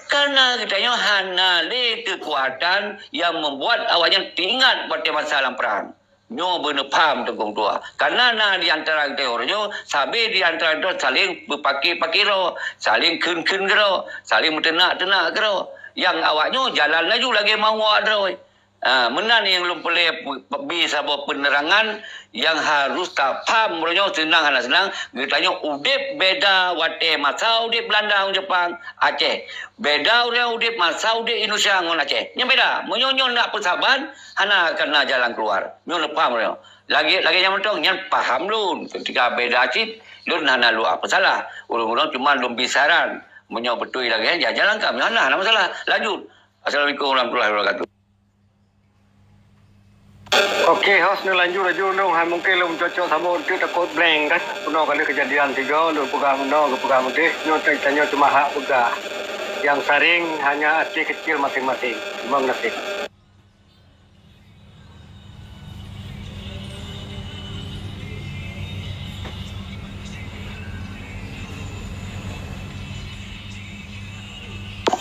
karena geutanyoe hana lé keukuatan nyang membuat awaknyan teuingat watée masa lam prang. Nyoe beuneupham teungku tuha. Karena na di antara geutanyoe uroe nyoe, sabe di antara geutanyoe saléng beupake-pake droe, saléng kheun-kheun keudroe, saléng meuteunak-teunak keudroe. Nyang awaknyoe jalan laju lagée mawök droe. Ha, meunan nyang lôn peureulée bi saboh peunerangan nyang harôh tapham. Uroe nyoe seunang hana seunang, geutanyoe udeb beda watée masa udeb Beulanda ngon Jepang, Aceh. Beda uroe nyoe udeb masa udeb Indonesia ngon Aceh. Nyan beda. Meunyoe nyoe nak peusaban, hana kana jalan keuluar. Nyoe neupham uroe nyoe. Lagée, lagée nyang mantong, nyan paham lôn. Ketika beda cit, lôn hana lôn peusalah. Ureuëng-ureuëng cuma lôn bi saran. Meunyoe beutôi lagée nyan, jalan ka, hana, hana masalah. Lanjut. Assalamualaikum warahmatullahi wabarakatuh. Oke, host, neulanjut laju, Nong. Hai, mungkin lôn cocok saboh eunteuk, takot blank kan. Peunoh kali keujadian tiga, lôn peugah meunoe, geupeugah meudeh. Nyoe tanyoe cuma hak peugah. Nyang saring hanya até kecil maséng-maséng. Memang nasib.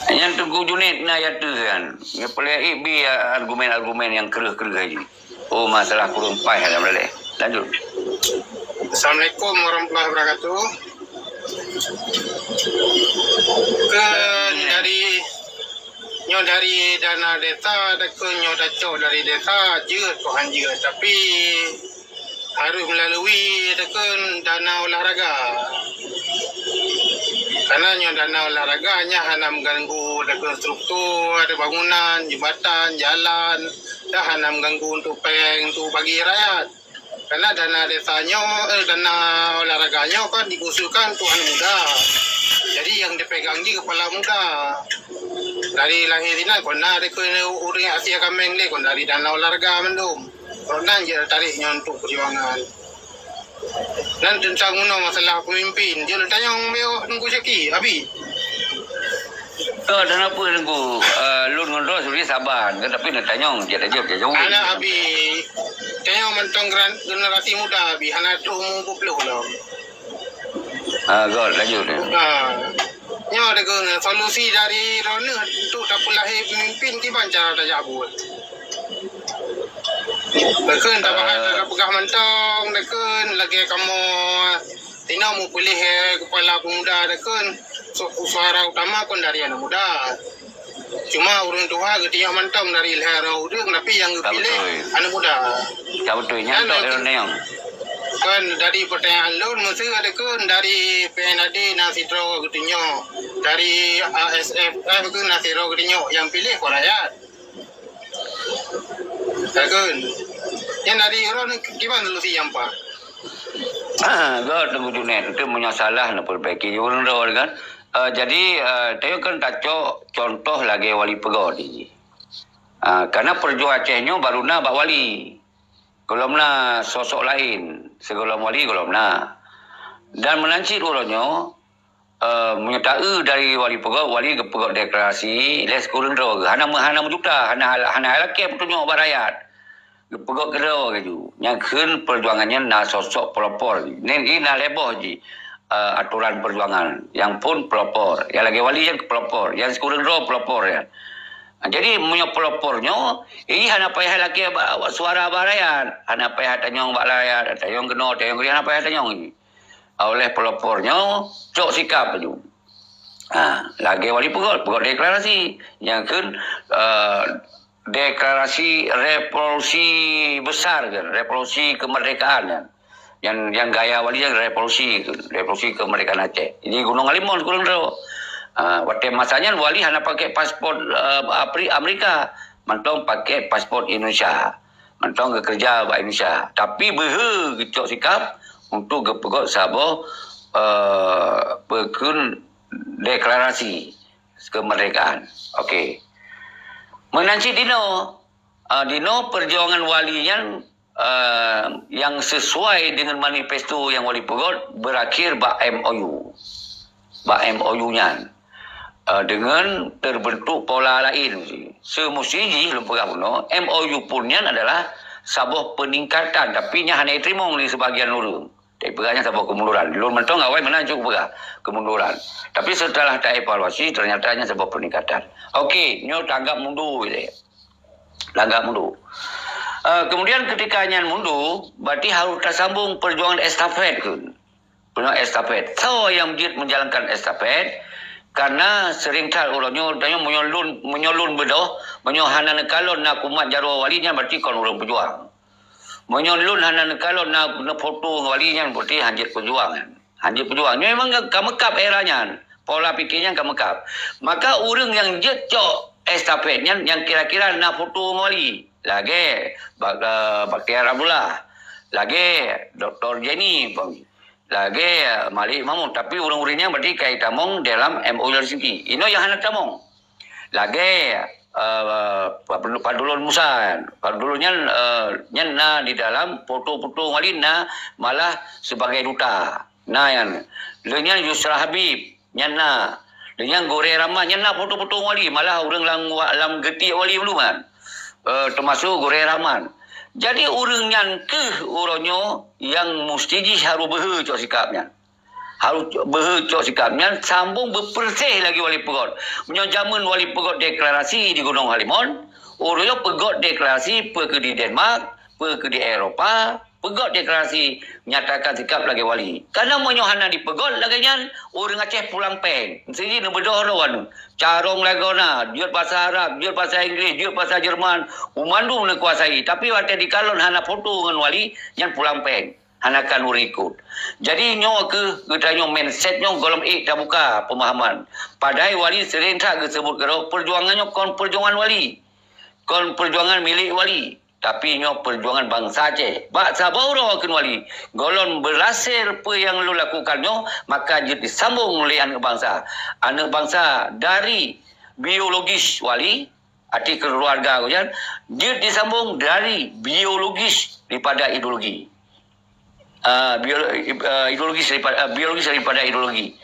Nyan Teungku Juned na ya teuh kan. Nyoe peureulée bi argumen-argumen nyang kreueh-kreueh laju. Oh, masalah kureueng paih lam lalée. Lanjut. Assalamualaikum warahmatullahi wabarakatuh. Ke dari Nyoe dari dana desa, takheun nyoe tacok dari desa, jeuet kok han jeuet. Tapi harôh meulalui takheun dana olahraga. Karena nyoe dana olahraga nyan hana mengganggu takheun struktur, ada bangunan, jembatan, jalan, dan hana mengganggu untuk péng, untuk bagi rakyat. Karena dana desa nyoe, eh, dana olahraga nyoe kan diusulkan untuk anak muda. Jadi yang dipegang ji kepala muda. Dari lahé sinan kon na ureuëng Asia Kameng lé, kon dari dana olahraga mandum. Kon nan je tarék nyoe untuk perjuangan. Nan teuntang meunoe masalah pemimpin, jeuet tanyong beuh Teungku Syaki, Abi. Ka, dan apa Teungku? Eh, lôn ngon droe sebenarnya saban, kan, tapi neutanyong, jeuet-jeuet, jeuet. Anak Abi, tanyong mantong geran-, generasi muda Abi, hana troh umu dua puluh lom. Ah, gol, lanjut, ya. Ha. Nyoe deungon solusi dari droeneuh untuk tapeulahé pemimpin kiban cara tajak buet. Deukheun tabahas, eh, peugah mantong, deukheun lagée kamoe tinoe meupiléh, eh, kepala pemuda, deukheun su-, suara utama kon dari anak muda. Cuma ureuëng tuha geutinjok mantong dari lhée droe ureuëng, tapi nyang geupiléh anak muda. Ka beutôi, nyan tok lôn tanyong. Kan dari pertanyaan lôn, meuseu deukheun dari P N A D na sidroe geutinjok, dari A S F F geuh na sidroe geutinjok, nyang piléh kon rakyat. Takheun. Nyan dari droeneuh kiban solusi nyang paih? Ah, gét Teungku Juned, itu meunyoe salah neupeurbaiki ureuëng droe kan. Eh, jadi, eh, tayue kan tacok contoh lagée Wali Peugot jih. Ah, karena peujuang Aceh nyoe baru na bak wali. Gohlom na sosok laén, sigohlom wali gohlom na. Dan meunan cit uroe nyoe, eh, meunyoe taeu dari Wali Peugot, wali geupeugot deklarasi lé sikureueng droe geuh. Hana meu-, hana meujuta, hana hal-, hana lakée peutunyok bak rakyat. Geupeugot keudroe laju. Nyang kheun peujuangan nyan na sosok pelopor. Nyan jih na lhée boh jih, eh, atoran peujuangan. Nyang phon pelopor. Nyang lagée wali nyan pelopor. Nyang sikureueng droe pelopor nyan. Jadi, meunyoe pelopor nyoe, ih, hana payah lakée ba-, suara bak rakyat. Hana payah tanyong bak rakyat, tanyong keunoe, tanyong keunoe, hana payah tanyong. Oleh pelopor nyoe, cok sikap laju. Ha, lagée Wali Peugot, Peugot deklarasi. Nyang kheun, eh, deklarasi revolusi besar kan, revolusi kemerdekaan kan. Nyang, nyang gaya wali nyan revolusi, revolusi kemerdekaan Aceh. Jadi Gunong Halimon sikureueng droe. Ah, watée masa nyan wali hana pakai paspor, eh, Apri-, Amerika, mantong pakai paspor Indonesia. Mantong geukeureuja bak Indonesia. Tapi beuhe geucok sikap untuk geupeugot saboh, eh, peukheun deklarasi kemerdekaan. Oke. Meunan cit dinoe, ah, dinoe peujuangan wali nyan, eh, nyang sesuai dengan manifesto nyang Wali Peugot berakhir bak M O U. Bak M O U nyan, eh, dengan terbentuk pola laén. Seumusti jih lôn peugah bunoe, M O U pun nyan adalah saboh peningkatan, tapi nyan hana jiteurimong lé sibagian ureuëng. Tapi peugah nyan saboh kemunduran. Lôn mantong awai meunan cok peugah kemunduran. Tapi setelah taevaluasi, ternyata nyan saboh peningkatan. Oke, nyoe tanggap mundur je. Tanggap mundur. Eh, kemudian ketika nyan mundur, berarti harus tasambong perjuangan estafet kan. Perjuangan estafet. Soe nyang jeuet menjalankan estafet? Karena sering that uroe nyoe, tanyoe meunyoe lôn, meunyoe lôn beudôh, meunyoe hana neukalon na kumat jaroe wali, nyan berarti kon ureuëng peujuang. Meunyoe lôn hana neukalon na, na foto ngon wali, nyan berarti hanjeuet peujuang. Hanjeuet peujuang. Nyoe memang ka meukab era nyan. Pola pikir nyan ka meukab. Maka ureuëng nyang jeuet cok estafet nyan, nyang kira-kira na foto ngon wali. Lagée Bak-, eh, Bakhtiar Abdullah. Lagée Doktor Jenny. Lagée Malik Mahmud, tapi ureuëng-ureuëng nyan berarti ka jitamong dalam M O U Helsinki. Inoe nyang hana tamong. Lagée, eh, Fadlun Musa, Fadlun nyan, eh, nyan na di dalam foto-foto ngon wali, na malah sebagai duta. Na nyan. Lheueh nyan Yusra Habib, nyan na. Lheueh nyan Gorée Rahman, nyan na foto-foto ngon wali, malah ureuëng lam, lam geutiek wali meuluman. Eh, teumasuk Gorée Rahman. Jadi ureuëng nyan keuh uroe nyoe nyang musti jih harôh beuhe cok sikab nyan. Harôh beuhe cok sikab nyan sambong beupeureuséh lagée wali peugét. Meunyoe jamén wali peugét deklarasi di Gunong Halimon, uroe nyoe peugét deklarasi peue keuh di Denmark, peue keuh di Eropa, peugét deklarasi nyatakan sikab lagée wali. Karena meunyoe hana dipeugét lagée nyan, ureuëng Aceh pulang péng. Siji neubeudôh droe anu. Carông lagoe na, jeuet basa Arab, jeuet basa Inggris, jeuet basa Jerman, umandum neukuasai. Tapi watée dikalon hana foto ngon wali, nyan pulang péng. Hana kan ureuëng ikot. Jadi nyoe keuh geutanyoe mindset nyoe gohlom ék tabuka peumahaman. Padahai wali sering that geuseubut keudroe, peujuangan nyoe kon peujuangan wali. Kon peujuangan milék wali. Tapi nyoe peujuangan bansa Aceh. Bak saboh uroe kheun wali, gohlom beurasai peue nyang lôn lakukan nyoe, maka jeuet disambong lé aneuëk bansa. Aneuëk bansa dari biologis wali, arti keuluwarga geuh nyan, jeuet disambong dari biologis daripada ideologi. Ah, biolo-, ah, ideologis daripada, ah, biologis daripada ideologi.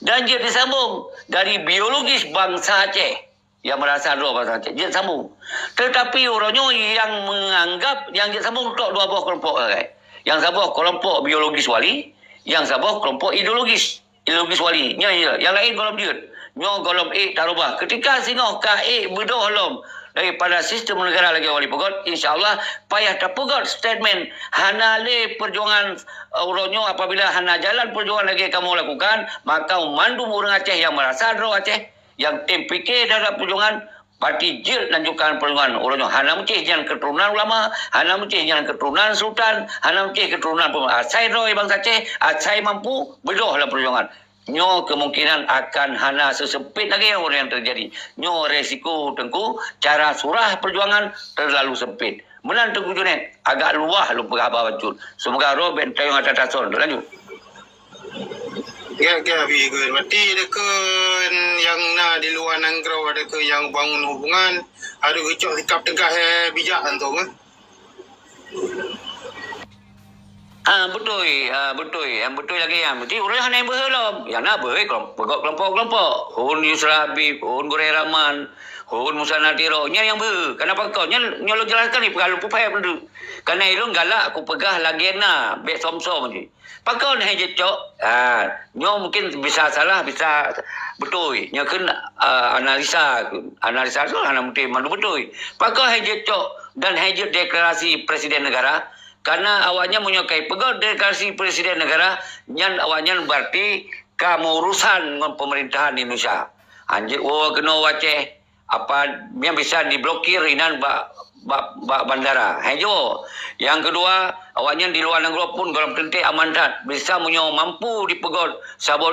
Dan jeuet disambong dari biologis bansa Aceh. Nyang meurasa droe bansa Aceh, jeuet sambong. Teutapi uroe nyoe nyang meunganggab nyang jeuet sambong tok dua boh keulompok sagai. Nyang saboh keulompok biologis wali, nyang saboh keulompok ideologis, ideologis wali. Nyoe, nyoe, nyang laén gohlom jeuet. Nyoe gohlom ék tarubah. Keutika singoh ka ék beudôh lom daripada sistem neugara lagée wali peugét, insya Allah payah tapeugét statement hana lé peujuangan, eh, uroe nyoe apabila hana jalan peujuangan lagée kamoe lakukan, maka mandum ureuëng Aceh nyang meurasa droe Aceh, nyang tem pike terhadap peujuangan, berarti jeuet lanjutkan peujuangan uroe nyoe. Hana meucéh nyan keuturonan ulama, hana meucéh nyan keuturonan sultan, hana meucéh keuturonan peujuangan. Asai droe bansa Aceh, asai mampu, beudôh lam peujuangan. Nyoe kemungkinan akan hana seusempit lagée ureuëng nyang teujadi. Nyoe resiko teungku, cara surah peujuangan teulalu sempit. Meunan Teungku Junet, agak luwah lôn peugah haba bacut. Seumoga roh bèk tayong ata tasôn. Lanjut. Gèt-gèt Abi Gun. Berarti deukeu nyang na di luwa nanggroe, deukeu nyang bangun hubungan, harôh geucok sikap teugah, eh, bijak antom, eh? Ah, beutôi, ah, beutôi. Nyang beutôi lagèe nyan. Berarti ureueng hana nyang beuhe lom. Nyang na beuhe kelom-, peugöt kelompok-kelompok. Hon Yusra Habib, hon Gurèe Rahman, hon Musanna Tiro. Nyan nyang beuhe. Kenapa kau? Nyan, nyoe lôn jelaskan ni, peugah lôn peuphém dulu. Karena ulôn galak kupeugah lagèe na, bèk som-som jih. Pakon hai jicok? Ha, nyoe mungkin bisa salah, bisa beutôi. Nyoe kheun, ah, analisa, analisa tu hana mungkin mandum beutôi. Pakon hai jicok dan hai jeuet deklarasi presiden negara? Karena awaknyan meunyoe kai peugöt deklarasi presiden negara, nyan awaknyan berarti ka meurusan ngon pemerintahan Indonesia. Hanjeuet woe keunoe u Aceh, apa nyang bisa diblokir inan bak, bak, bak bandara. Hai jo. Nyang keudua, awaknyan di luwa nanggroe pun gohlom teuntèe aman that. Bisa meunyoe mampu dipeugöt saboh,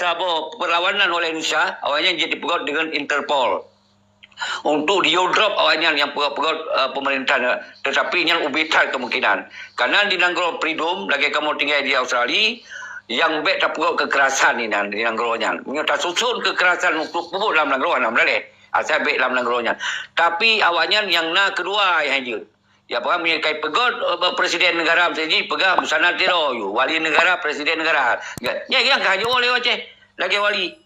saboh perlawanan oleh Indonesia, awaknyan jeuet dipeugöt dengan Interpol. Untuk di-airdrop awaknyan nyang peugöt-peugöt, eh, pemerintah, eh, tetapi nyan ubit that kemungkinan. Karena di nanggroe Freedom, lagèe kamoe tinggai di Australia, nyang bèk tapeugöt kekerasan inan di nanggroe nyan. Meunyoe tasuson kekerasan untuk peubuet lam nanggroe, hana meudaleh. Asai bèk lam nanggroe nyan. Tapi awaknyan nyang na keudua nyang jeuet. Ya, paham, meunyoe kai peugöt, eh, presiden negara mesti jipeugah Musanna Tiro, wali negara, presiden negara. Ya, nyan nyang ka jeuet lé u Aceh lagèe wali.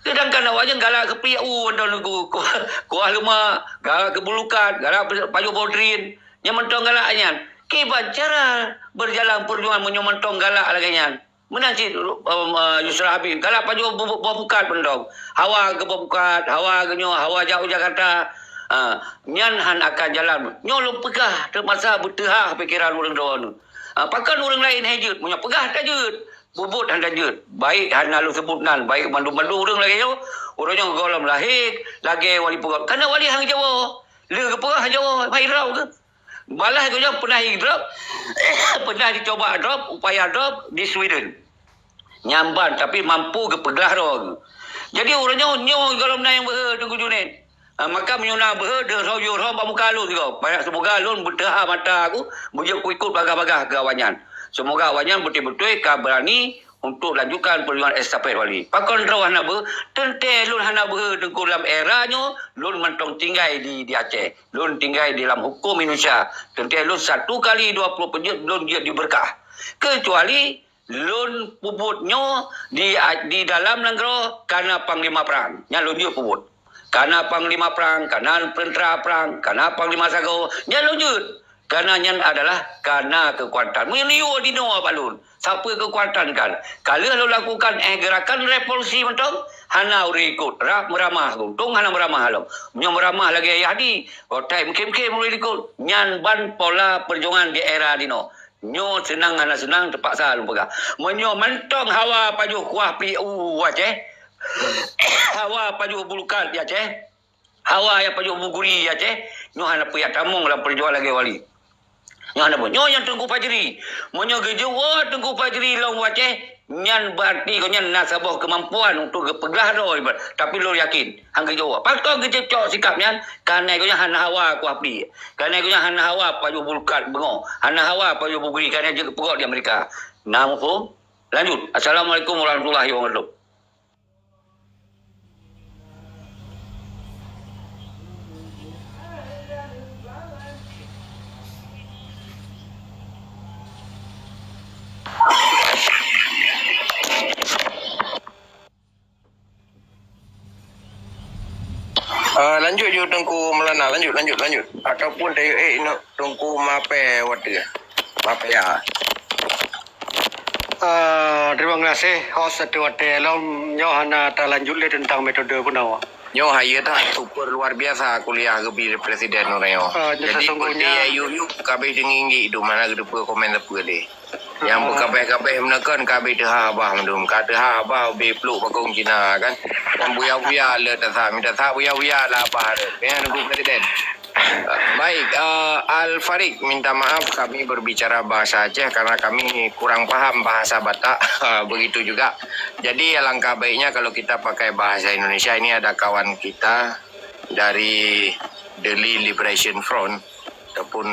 Sedangkan awaknyan galak keu P U, mantong nunggu kuah, kuah leumah, galak keu bulukat, galak pajoh bodrin, nyang mantong galak nyan. Kiban cara berjalan perjuangan meunyoe mantong galak lagèe nyan? Meunan cit, um, uh, Yusra Habib, galak pajoh bu-, bu-, buah pukat mantong. Hawa keu buah pukat, hawa keu nyoe, hawa jak u Jakarta. Ha, nyan han akan jalan. Nyoe lôn peugah, teumasa beuteuhah pikeran ureueng droeneuh. Ha, pakon ureueng laén hai jeuet, meunyoe peugah tajeuet. Peubuet hana jeuet, baik hana lôn sebut nan, baik mandum-mandum ureuëng lagée nyoe, ureuëng nyoe gohlom lahé lagée Wali Peugöt. Kana Wali han jaweueb, le geupeugah han jaweueb, baik droe ke? Balah geuh nyoe pernah idrop, pernah dicoba drop, upaya drop di Sweden. Nyamban, tapi mampu geupeugah droe geuh. Jadi ureuëng nyoe, nyoe gohlom na nyang beuhe Teungku Juned. Ah, maka meunyoe na beuhe, deuh rhom, yue rhom bak muka lôn sigoe. Banyak seumoga lôn beuteuha mata aku, beujeuet kuikot bagah-bagah keu awaknyan. Seumoga awaknyan beutôi-beutôi ka beurani untuk lanjutkan perjuangan estafet Wali. Pakon droe hana beuhe, teuntée lôn hana beuhe Teungku lam era nyoe, lôn mantong tinggai di, di Aceh. Lôn tinggai di lam huköm Indonesia. Teuntée lôn satu kali dua ploh peujeuet lôn jeuet dibeurkah. Kecuali lôn peubuet nyoe di, di dalam nanggroe kana panglima prang. Nyan lôn jeuet peubuet. Kana panglima prang, kana teuntera prang, kana panglima sagoe, nyan lôn jeuet. Kana nyan adalah kana keukuatan. Meunyoe liyu dinoe bak lôn, sapeue keukuatan kan? Ka lheueh lôn lakukan eh gerakan revolusi mantong, hana ureuëng ikot. Rab meuramah, untông hana meuramah lom. Meunyoe meuramah lagée Yahdi, otai mungkin-mungkin ureuëng ikot. Nyan ban pola perjuangan di era dinoe. Nyoe seunang hana seunang teupaksa lôn peugah. Meunyoe mantong hawa pajoh kuah pi u Aceh, hawa pajoh bulukat di Aceh, hawa nyang pajoh buguri di Aceh, nyoe hana peue jak tamong lam perjuangan lagée Wali. Nyoe hana peue. Nyoe nyang Teungku Fajri. Meunyoe geujeuet woe Teungku Fajri lom u Aceh, nyan berarti gobnyan na saboh keumampuan untuk geupeugah droe, tapi lôn yakin. Han geujaweueb. Pakon geujeuet cok sikap nyan? Karena gobnyan hana hawa kuah pli. Karena gobnyan hana hawa pajoh bulukat beungoh. Hana hawa pajoh buguri, karena jeuet peugöt di Amerika. Na muphom? Lanjut. Assalamualaikum warahmatullahi wabarakatuh. Ah, lanjut ju Teungku Maulana, lanjut, lanjut, lanjut. Ataupun tayue ék inok Teungku Mape watée. Mape ya. Ah, terima kasih host satu watée lom nyoe hana talanjut lé tentang metode peunoh. Nyoe hayeue that super luar biasa kuliah geubi presiden uroe nyoe. Ah, jadi sesungguhnya yuk yuk kabeh deungi ngi itu mana geudepe komen sapeue lé. Nyang beukabeh-kabeh meunakon ka abéh teuha babah mandum. Ka teuha babah ubé pluek bakong Cina kan. Nyang buya-buya le tasa, mita sa buya-buya lah babah tu. Ya, Teungku Presiden. Baik, uh, Al Farid, minta maaf kami berbicara bahasa Aceh karena kami kurang paham bahasa Batak. Begitu juga. Jadi alangkah baiknya kalau kita pakai bahasa Indonesia. Ini ada kawan kita dari Delhi Liberation Front ataupun